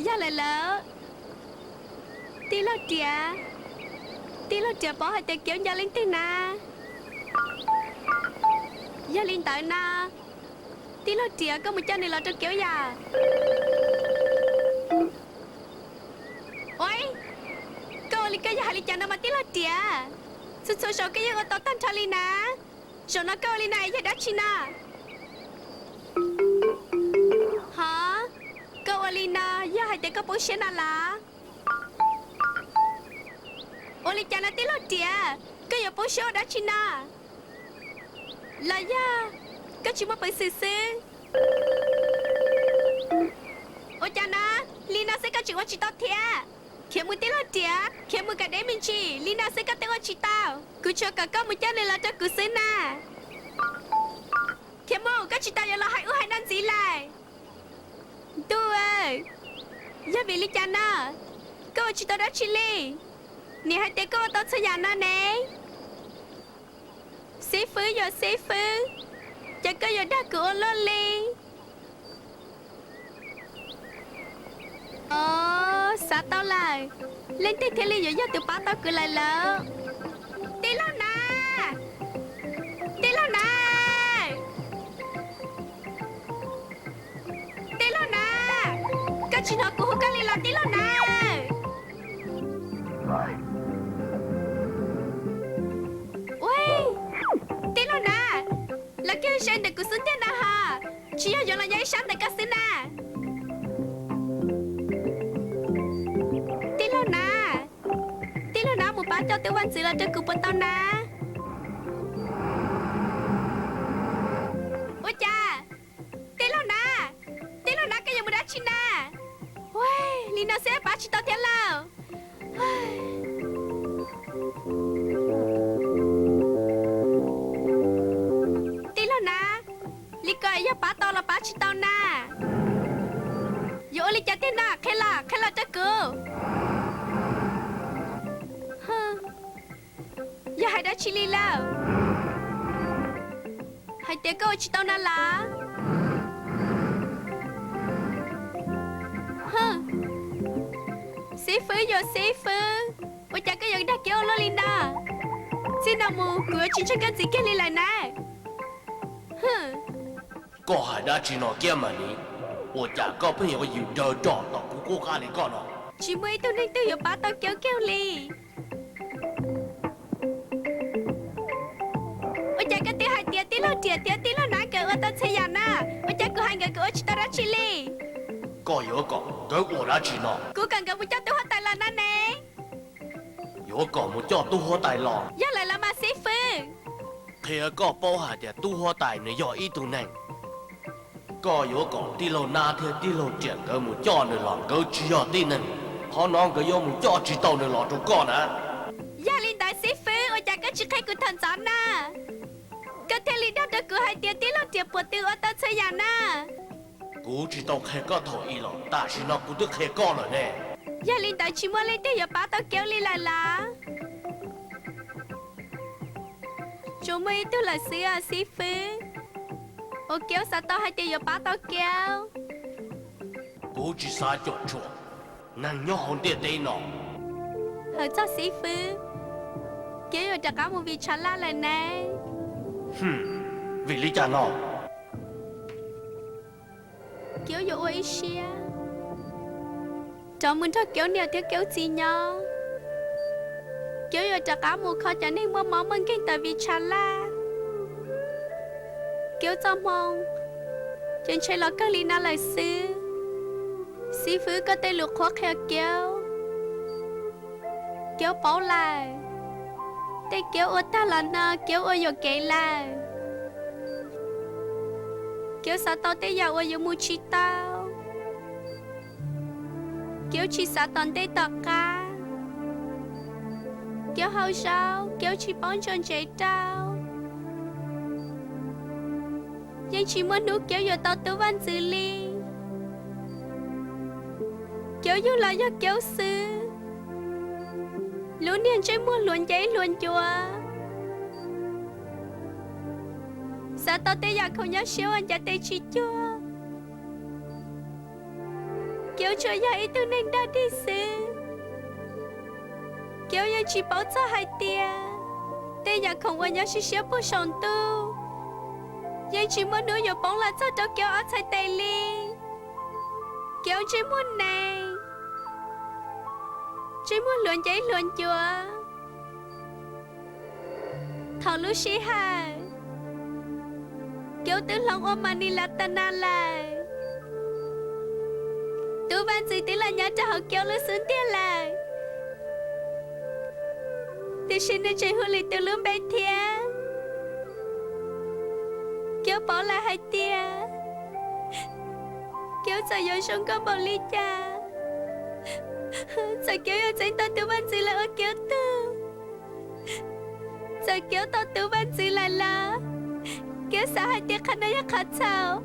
Yog lawm lawm. Tij laug Riam, tij laug Riam paub hais tias Kiaub nco leej twg na? Yog li ntawd no, tij laug Riam, koj mus coj nws los rau Kiaub yom. Ua, koj ua li koj yog hais li cas no mas tij laug Riam? Txhua txhua zaus koj yeej ua tau tag nrho li na. Zaum no koj ua li no yog dab tsi no? Hov, koj ua li no yog hais tias koj poob siab no los? Ua li cas no tij laug Riam, koj yuav poob siab ua dab tsi no? Los yog koj tsis muaj peev xwm xwb? Ua cas na, li no xwb koj tseem ua tsis tau thiab? Khiav mus tij laug Riam, khiav mus kom deb me ntsis, li no xwb koj twb ua tsis tau. Kuv tsuas kom koj mus coj nws los rau kuv xwb na. Khiav mus, koj tsis tau yuav los hais ub hais no ntxiv lawm. Ntuj, yog vim li cas no? Koj ua tsis tau dab tsi li. Nim hais tias koj ua tau txhua yam no ne. Xib fwb yuav xib fwb, ces koj yuav dag kuv ua luaj li. Os, xav tau lawm, leej twg thiaj li yuav yog tus pab tau kuv lawm lauj? Tij laug na, tij laug na, tij laug na, koj tsis hnov kuv hu koj li los tij laug na? Ua, tij laug na, los kiag ze ntawm kuv xub ntiag na ho, tsis yog yuav los nyob ib sab ntawm koj xwb na. Tij laug na, tij laug na, mus pab coj tub vaj ntxwv los rau kuv puas tau na? Ua cas, tij laug na, tij laug na, koj yuav mus dab tsi na? Ua, li no xwb pab tsis tau thiab lauj. Tij laug na, li ko yog pab tau los pab tsis tau na? Yuav ua li cas tiag no, qhia los, qhia los rau kuv. Yog hais dab tsi li lauj? Hais tias koj ua tsis tau no los? Xib fwb yuav xib fwb, ua cas koj yuav dag Kiaub ua luaj li no? Txij no mus kuv yuav tsis ntseeg koj ntxiv kiag li lawm na. Koj hais dab tsi no kiag mas ni? Ua cas koj pheej yuav yws daws rom tom kuv qub qab li koj no? Tsis muaj ib tug neeg twg yuav pab tau Kiaub kiag li. Ua cas koj twb hais tias tij laug Riam thiab tij laug Nav nkawd ua tau txhia yam na, ua cas kuv hais nkawd kuv ua tsis tau dab tsi li? Koj yuav kom nkawd ua dab tsi no? Kuv kom nkawd mus coj tub huab tais los no ne. Yuav kom mus coj tub huab tais los? Yog lawm los mas xib fwb. Qhia koj paub hais tias tub huab tais nws yog ib tug neeg. Koj yuav kom tij laug Nav thiab tij laug Riam nkawd mus coj nws los, nkawd tsis yog tib neeg. Qhov no nkawd yuav mus coj tsis tau nws los rau koj na. Yog li ntawd xib fwb, ua cas koj tsis qhia kuv thaum ntxov na? Koj thiaj li dag rau kuv hais tias tij laug Riam puas twv ua tau txhua yam na. Kuv tsis tau qhia koj thaum ub los, tam sim no kuv twb qhia koj lawm ne. Yog li ntawd tsis muaj leej twg yuav pab tau Kiaub li lawm los? Tsuas muaj ib tug lawm xwb os xib fwb, uas Kiaub xav tau hais tias yuav pab tau Kiaub. Kuv tsis xav cuam tshuam neeg nyob hauv ntiaj teb no. Hawm txog xib fwb, Kiaub yuav rov qab mus Vis Tshav Laj lawm ne. Vim li cas no? Kiaub yuav ua ib siab rov mus nrog Kiaub niam thiab Kiaub txiv nyob. Kiaub yuav rov qab mus kho cov neeg muaj mob muaj nkeeg ntawm Vis Tshav Laj. Kiaub txoj hmoo ces ntshe los kawg li no lawm xwb. Xib fwb, koj tej lus qhuab qhia Kiaub, Kiaub paub lawm. Tej Kiaub ua tag los no Kiaub ua yuam kev lawm. Kiaub xav tau tej yam uas yuav mus tsis tau. Kiaub tsis xav tom ntej tom qab. Kiaub hau zaub, Kiaub tsis paub ntso ntsev rau. Yeej tsis muaj hnub Kiaub yuav tau tub vaj ntxwv li. Kiaub yug los yog Kiaub xwb, lub niag ntsej muag hluas nceb hluas ncua, xav tau tej yam khoom nyab siab uas ncav tes tsis cuag. Kev tsuas yog ib tug neeg dog dig xwb. Kev yeej tsis paub txog hais tias tej yam khoom uas nyob siab siab puag saum ntuj yeej tsis muaj hnub yuav poob los txog rau kev ob txhais tes li. Kev ntsej muag nees, ntsej muag hluas ncev hluas ncuav. Thaum lub sij hawm, kev twb hloov ua Mani Latana lawm. Tus vaj ntxwv twb los nyob rau hauv kev lub xub ntiag lawm, tiam sis nws tseem hu lwm tus lub npe thiab. Kev paub lawm hais tias kev txawm yuav zoo nkauj npaum li cas, txawm kev yuav txeeb tau tus vaj ntxwv lawm ua kev tug, txawm kev tau tus vaj ntxwv lawm los kev xav hais tias qhov no yog qhov txhaum,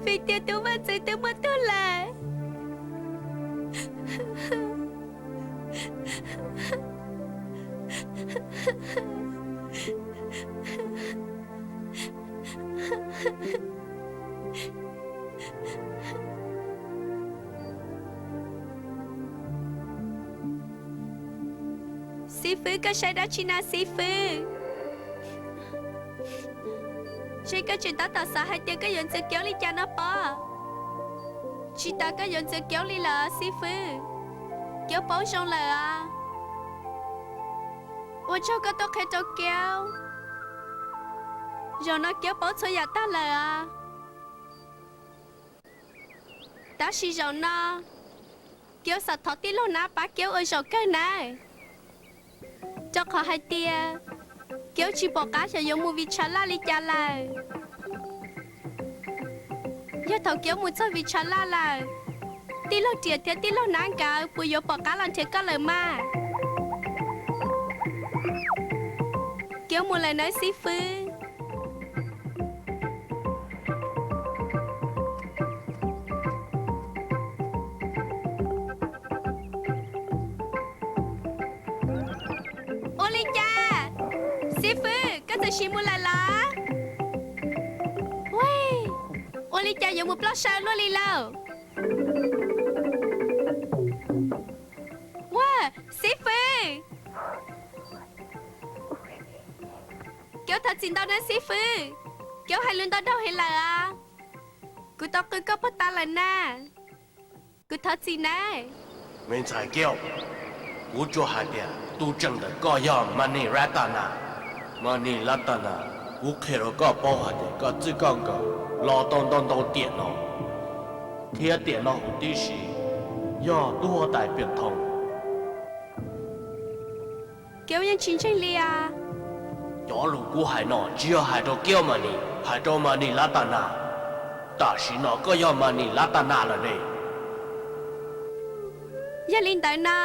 vim tias tus vaj ntxwv twb muab tuag lawm. Xib fwb, koj saib dab tsi na xib fwb? Ntshe koj tseem tab tom xav hais tias koj yuav ntxias kev li cas no pob? Tsis tas koj yuav ntxias kev li lawm xib fwb. Kev paub zoo lawm os. Ua tsaug koj tuaj qhia rau kev. Zaum no kev paub txhua yam tag lawm os. Tab sis zaum no kev xav thov tij laug nab pab kev ua zaum kawg nawb, rau qhov hais tias kev tsis pom qab xyov yuav mus Vichalas li cas lawm. Yog thaum kev mus txog Vichalas lawm, tij laug riam thiab tij laug nab nkawd puas yuav pom qab los nrhiav koj lawm mas? Kev mus lawm nawb xib fwb. Ua li cas, xib fwb, koj txawm sim mus lawm los? Ua li cas yuav mus ploj saw luaj li lauj? Ua, xib fwb, kev thov txim ntau nawb xib fwb. Kev hais lus ntau dhau heev lawm os. Kuv tau qw koj puag ta lawm na. Kuv thov txim nawb. Me ntxhais Kiaub, kuv tsuas hais tias tus tseem ntawm koj yog Mani Ratana. Mani Ratana, kuv qhia rau koj paub hais tias koj txij koj nkawm los tau ntau ntau tiam no, thiab tiam no huv tib si yog tub huab tais Piam Thoo. Kiaub yeej tsis ntseeg li os. Cov lus kuv hais no tsis yog hais rau Kiaub Mani, hais rau Mani Ratana. Tam sim no koj yog Mani Ratana lawm ne. Yog li ntawd no,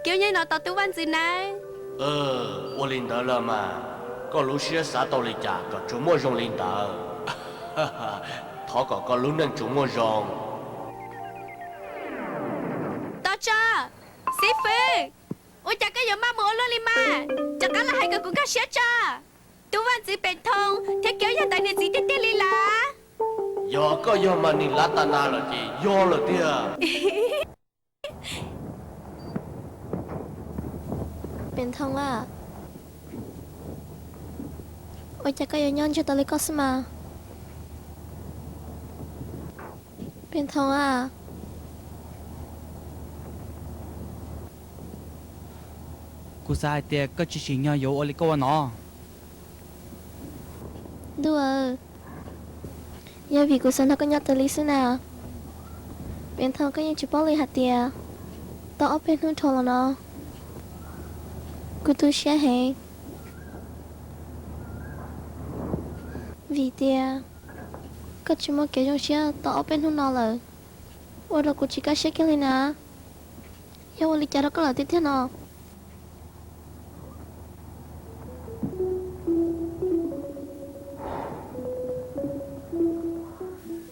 Kiaub yeej hnov tau tub vaj ntxwv nawb. Ua li ntawd los mas, koj lub siab xav tau li cas kom tsuas muaj zoo li ntawd. Thov kom koj lub neej tsuas muaj zoo. Tos tso, xib fwb, ua cas koj yuav maj mus ua luaj li mas? Rov qab los hais kom kuv nkag siab tso. Tub vaj ntxwv Piam Thoo thiab Kiaub yog ntawd niam txiv tiag tiag li lawm. Yog koj yog Mani Ratana lawm ces yog lawm tiag. Piam Thoo a, ua cas koj yuav nyob ntsiag to li koj xwb mas? Piam Thoo a, kuv xav hais tias koj tsis tsim nyog yuav ua li koj ua no. Ntuj aw, yog vim kuv xav nrog koj nyob tas li xwb na. Piam Thoo, koj yeej tsis paub li hais tias tau ob peb hnub dhau los no kuv tu siab heev, vim tias koj tsis muaj kev zoo siab tau ob peb hnub no lawm, ua rau kuv tsis kaj siab kiag li na. Yog ua li cas rau koj lawm tiag tiag no?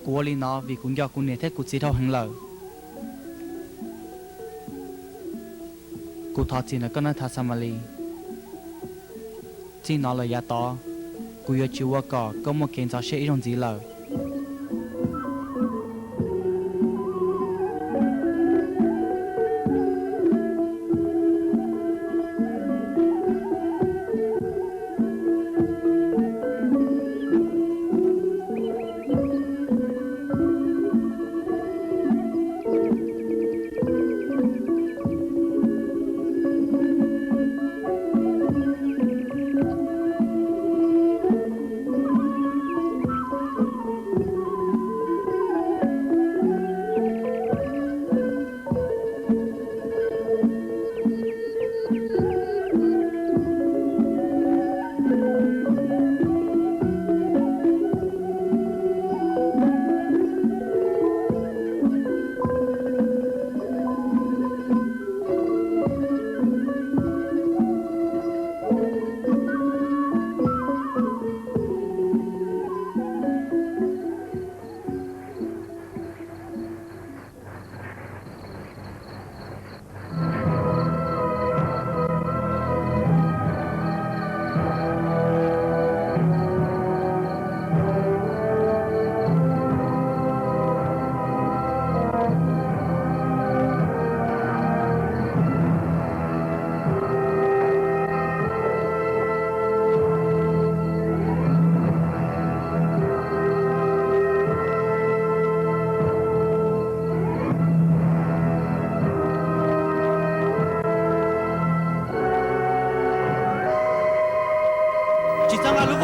Kuv ua li no vim kuv nco kuv niam thiab kuv txiv dhau heev lawm. Kuv thov txim ntawm koj nawb Tha Xa Mas Lis. Txij no lawm yav tod, kuv yuav tsis ua kom koj muaj kev ntxhov siab ib zaug ntxiv lawm.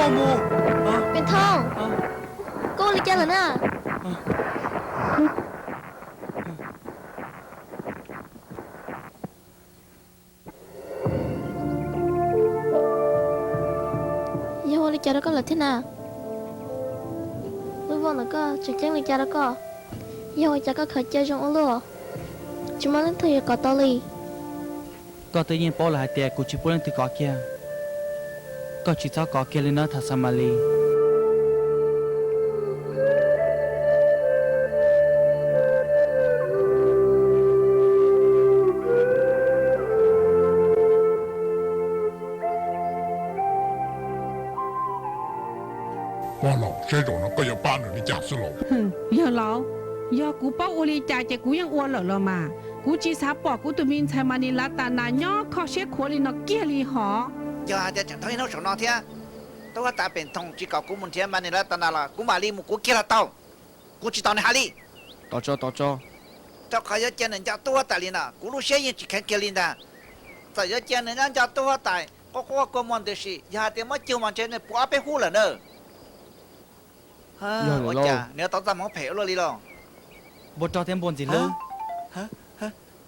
Mus, Piam Thoob, koj ua li cas lawm na? Yog ua li cas rau koj lawm thiab na? Lub voj ntawm koj tseem ceeb li cas rau koj? Yog ua cas koj khaws cia zoo ua luaj, tsis muaj leej twg yuav kov tau li? Koj twb yeej paub lawm hais tias kuv tsis pub leej twg kov kiag. Koj tsis txhob kov kiag li na Tham Xas Mas Lis. Pog laus, seb zaum no koj yuav pab nws li cas xwb lauj? Yawg laus, yog kuv paub ua li cas ces kuv yeej ua lawm los mas. Kuv tsis xav pom kuv tus me ntxhais Mas Nis Las Tas Nas nyob kho siab khuav li no kiag li hos. Yog hais tias tseem dhau ib hnub saum no thiab, tub huab tais Pem Thoom tsis kom kuv mus nrhiav Mas Nis Las Tas Nas los kuv mam li mus kuv kiag los tau. Kuv tsis tos nws hais li. Tos tso, tos tso. Rau qhov yuav cia nws nco tub huab tais li no, kuv lub siab yeej tsis kheev kiag li ntag. Txawm yuav cia nws nyob nco tub huab tais quaj quaj kua muag ntws si, yog hais tias muab cug mas ntshe nws puv ob peb hub lawm na. Ua cas nws yuav tau txaj hmoov phem ua luaj li lauj? Npua rog thiab npua ntxim hlub.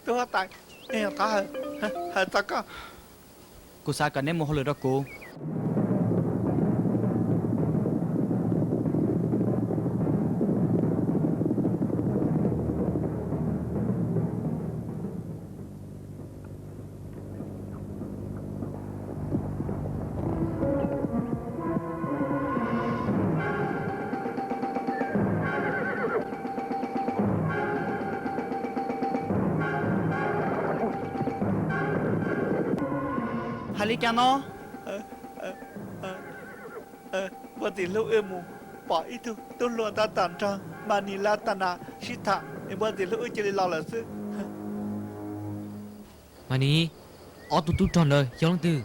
Tub huab tais, thov hais txog koj. Kuv xav kom neb mus hauj lwm rau kuv. Hais li cas no? Npua ntxim hlub wb mus pom ib tug tub hluas tab tom nrog Mas Nis Las Tas Nas sib tham, npua ntxim hlub wb cia li los lawm xwb. Mas Nis, ob tug tub rog ntawd yog leej twg?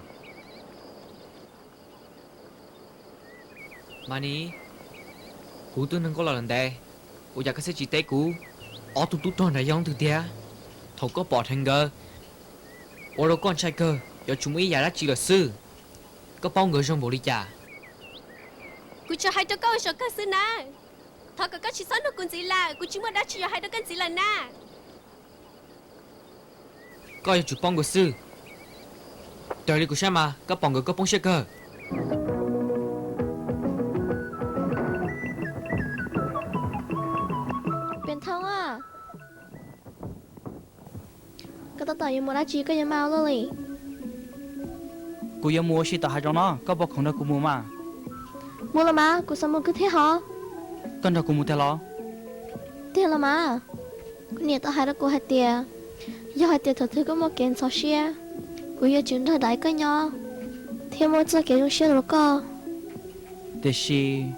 Mas Nis, kuv twb nug koj los lawm ntev, ua cas koj thiaj tsis teb kuv? Ob tug tub rog ntawd yog leej twg tiag? Thaum koj pom dheev nkawd, ua rau koj ntshai kawg, yuav tsum muaj ib yam dab tsi lawm xwb. Koj paub nkawd zoo npaum li cas? Kuv tsuas hais rau koj ua zaum kawg xwb na. Thov kom koj tsis txhob nug kuv ntxiv lawm, kuv tsis muaj dab tsi yuav hais rau koj ntxiv lawm na. Koj yuav tsum paub nkawd xwb. Raws li kuv saib mas koj pom nkawd koj poob siab kawg. Piam Thoob a, koj tab tom yuav mus dab tsi koj yuav mag ua luaj li? Kuv yuav mus ua si tom hav zoov no, koj puas khoom nrog kuv mus mas? Mus los mas, kuv xav mus kawg thiab hos. Koj nrog kuv mus tiag los? Tiag los mas. Kuv niam tau hais rau kuv hais tias, yog hais tias thaum twg koj muaj kev ntxhov siab, kuv yuav tsum nrog dais koj nyob thiab muaj txoj kev zoo siab rau koj. Tiam sis